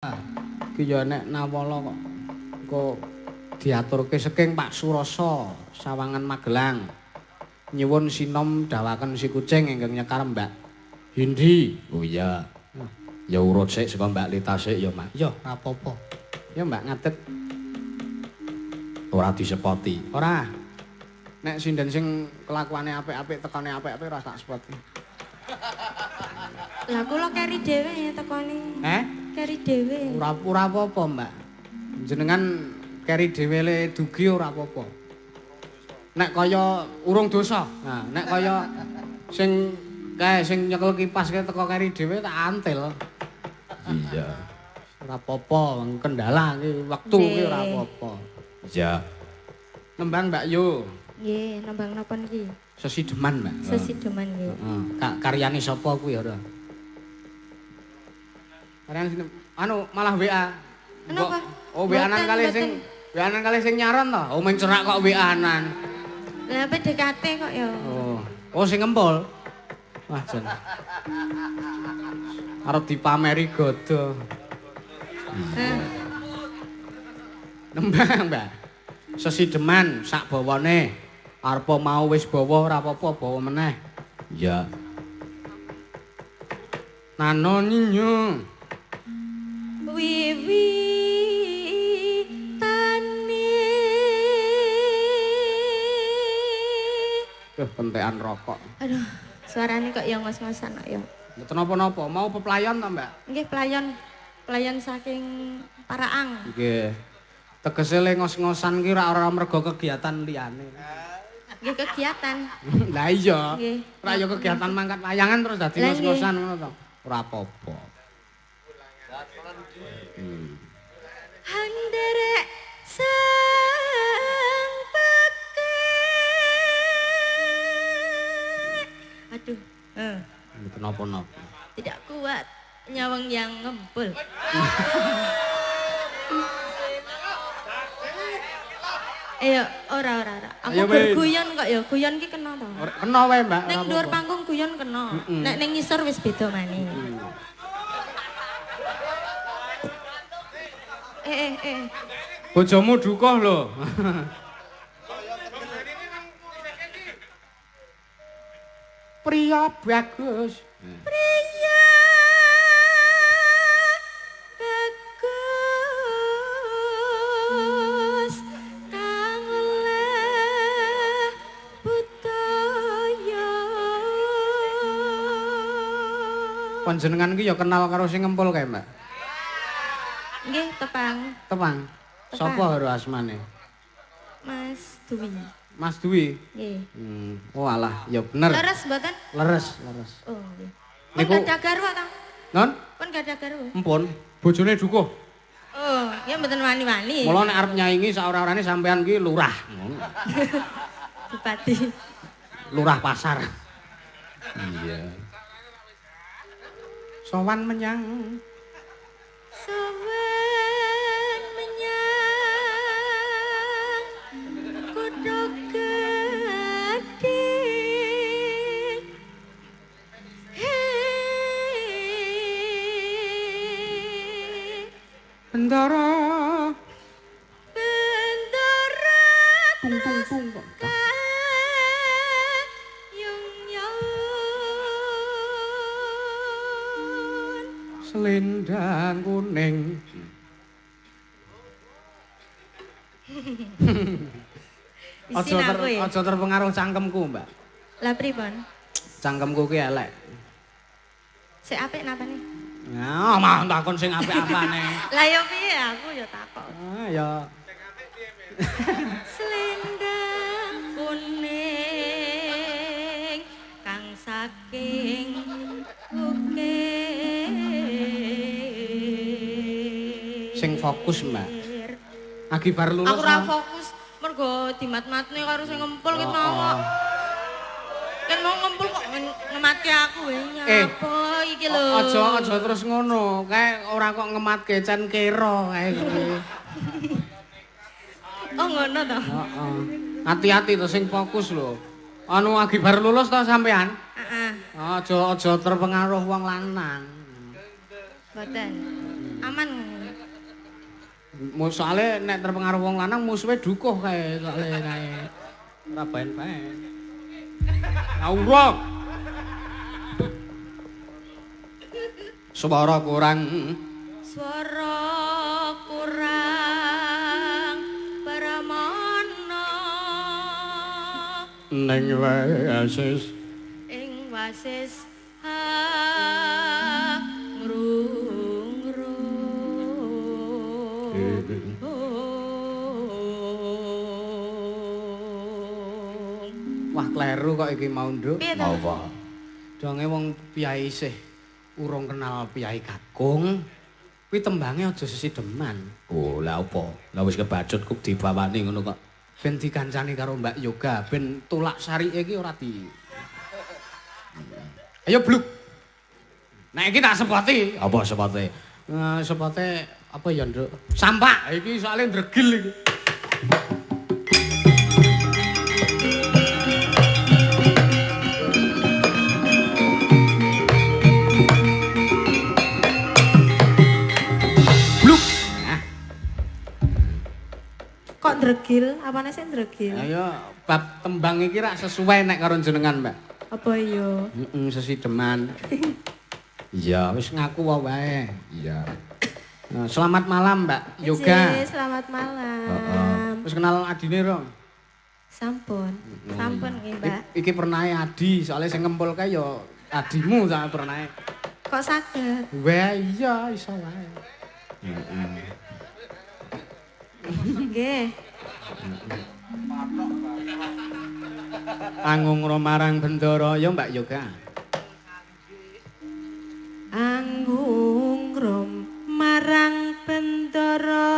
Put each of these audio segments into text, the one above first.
Iki ya nek nawala kok engko diaturke saking Pak Surasa Sawangan Magelang. Nyuwun sinom dawaken si kucing ingkang nyekar Mbak Hindi. Oh iya. Ya urut sik saka Mbak Lita sik ya, Mak. Ya, ora apa-apa. Ya Mbak ngadeg. Ora disepoti. Ora. Nek sinden sing kelakuane apik-apik tekane apik-apik ora tak sepoti. Lah kula keri dhewe ya tekone. Eh? Keri dhewe. Ora ora apa-apa, Mbak. Jenengan keri dhewe le dugi ora apa-apa. Nek kaya urung dosa. Nah, nek kaya sing kae sing nyekel kipas kae teko keri dhewe tak antil. Iya. Ora apa-apa, kendala iki wektu iki ora apa-apa. Iya. Nembang Mbak Yu. Nggih, nembang napa niki? Sesideman, Mbak. Sesideman nggih. Heeh. Karyane sapa kuwi ora? Karyane sinten? Anu malah WA. Kenapa? Oh, WA-nan kalih sing WA-nan kalih sing nyaron to. Oh, men cerak kok WA-nan. Lah PDKT kok ya. Oh. Oh, sing ngempul. Wah, jan. Arep dipameri godo. Nembang, Mbak. Sesideman sak bawane. Arepa mau wis bawa ora apa-apa, bawa meneh. Iya. Nano ninyo. Wiwitane. Duh, kentekan rokok. Aduh, suarane kok ya ngos-ngosan kok ya. Mboten napa-napa, mau peplayon to, Mbak? Nggih, playon. Playon saking Paraang. Nggih. Tegese le ngos-ngosan ki ora ora mergo kegiatan liyane. Nggih kegiatan. Lah iya. Nggih. Ora ya kegiatan mangkat layangan terus dadi ngos-ngosan ngono to. Ora apa-apa. Handerek sang peke. Aduh, Mboten napa-napa. Tidak kuat nyawang yang ngempul. Ayo, ora ora ora. Aku berguyon kok ya, guyon ki kena to. Kena wae, Mbak. Ning dhuwur panggung guyon kena. Nek ning ngisor wis beda maneh. Bojomu dukuh lho. Priya bagus. Priya bagus kang oleh budaya. Panjenengan ki ya kenal karo sing ngempul kae, Mbak? Nggih, tepang. Tepang. Sapa karo asmane? Mas Dwi. Mas Dwi. Nggih. Oh alah, ya bener. Leres mboten? Leres, leres. Oh, nggih. Pun gadah garwa ta? Non? Pun gadah garwa. Empun, bojone dukuh. Oh, ya mboten wani-wani. Mula nek arep nyaingi sak ora-orane sampean ki lurah. Ngono. Bupati. Lurah pasar. Iya. Sowan menyang Sowan menyang kutha gedhe. Bendara. Bendara tung tung tung kok. Selendang kuning. Aja terpengaruh cangkemku, Mbak. Lah pripun? Cangkemku ki elek. Sik apik napane? Ya, mah takon sing apik apane. Lah ya piye aku ya takon. Ah ya. Sing apik piye, Selendang kuning kang saking ukir. Sing fokus, Mbak. Agi bar lulus. Aku ora fokus mergo dimat-matne karo sing ngempul ki mau kok. Kan mau ngempul kok ngematke aku wae nyapa iki lho. Aja terus ngono. Kae ora kok ngematke cen kera kae kuwi. Oh ngono to. Heeh. Hati-hati to sing fokus lho. Anu agi bar lulus to sampean? Heeh. Aja terpengaruh wong lanang. Mboten. Aman. Soale nek terpengaruh wong lanang musuhe dukuh kae soale kae. Ora baen-baen. Ngawur. Swara kurang. Swara kurang pramana. Ning wasis ing wasis ngrung-ngrung. Wah kleru kok iki mau nduk. Apa? Donge wong piyai isih urung kenal piyai kakung. Kuwi tembange aja sesideman. Oh, lha apa? Lah wis kebacut kok dibawani ngono kok. Ben dikancani karo Mbak Yoga, ben tulak sarike iki ora di. Ayo bluk. Nek iki tak sepoti. Apa sepote? Sepote apa ya, Nduk? Sampak. Iki soalnya ndregil iki. Bluk. Nah, Kok ndregil? Apane sing ndregil? ayo bab tembang iki rak sesuai nek karo jenengan, Mbak. Apa iya? Heeh, sesideman. Iya, Wis ngaku wae. Iya. Nah, selamat malam, Mbak Yoga. Jih, selamat malam. Heeh. Wis kenal adine, Rong? Sampun. Sampun nggih, Mbak. Iki pernahe Adi, soalnya sing ngempul kae ya adimu sak pernahe. Kok saged? Wah, iya iso wae. Nggih. Angung marang Bendara ya Mbak Yoga. Anggung rom marang Bendara.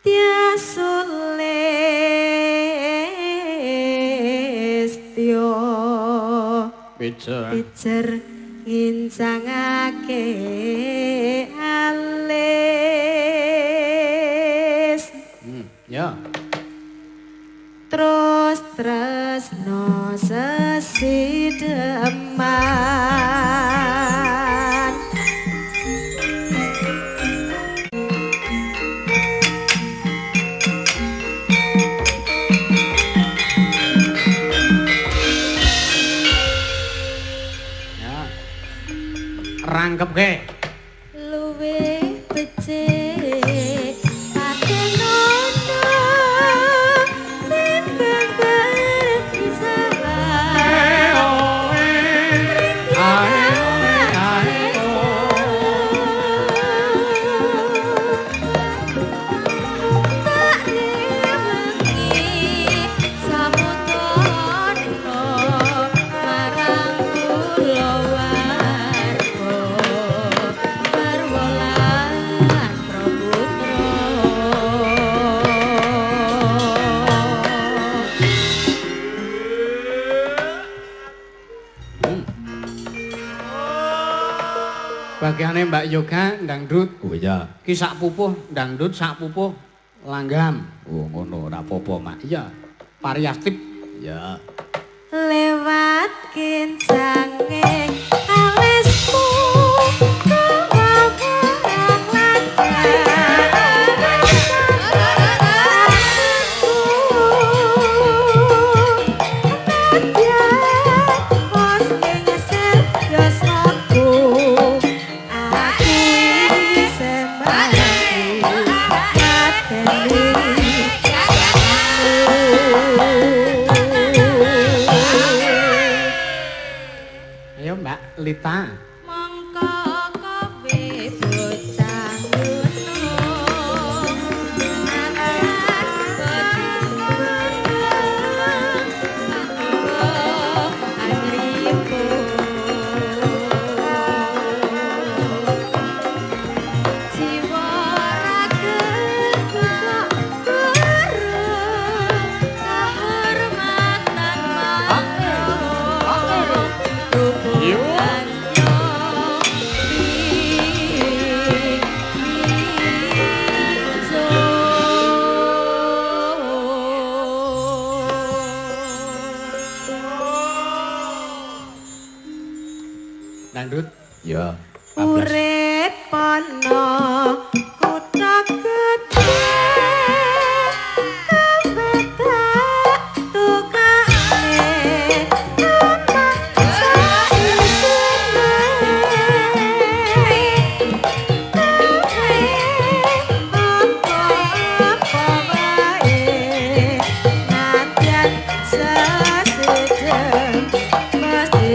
Tiasulistya. Pijer. Pijer ngincangake alis. Ya. Terus tresno sesideman. Ya. Rangkepke. Luwih becik patenono timbang berpisah. Tak rewengi samudana marang kulawarga garwa lan praputra. Bagiane Mbak Yoga ndangdut. Oh iya. Ki sak pupuh ndangdut, sak pupuh langgam. Oh ngono, ora apa-apa, Mak. Iya. Variatif. Ya. Lewat kincange alismu kawang Ayo Mbak Lita. Mongko kowe bocah gunung jiwa raga guru kahormatan Dangdut. Ya. Urip ana kutha gedhe kebedak tukane omah saisine apa-apa wae nadyan sesidhem mesti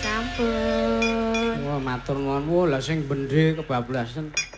Sampun. Wah, matur nuwun. Wah, lah sing bendhe kebablasan.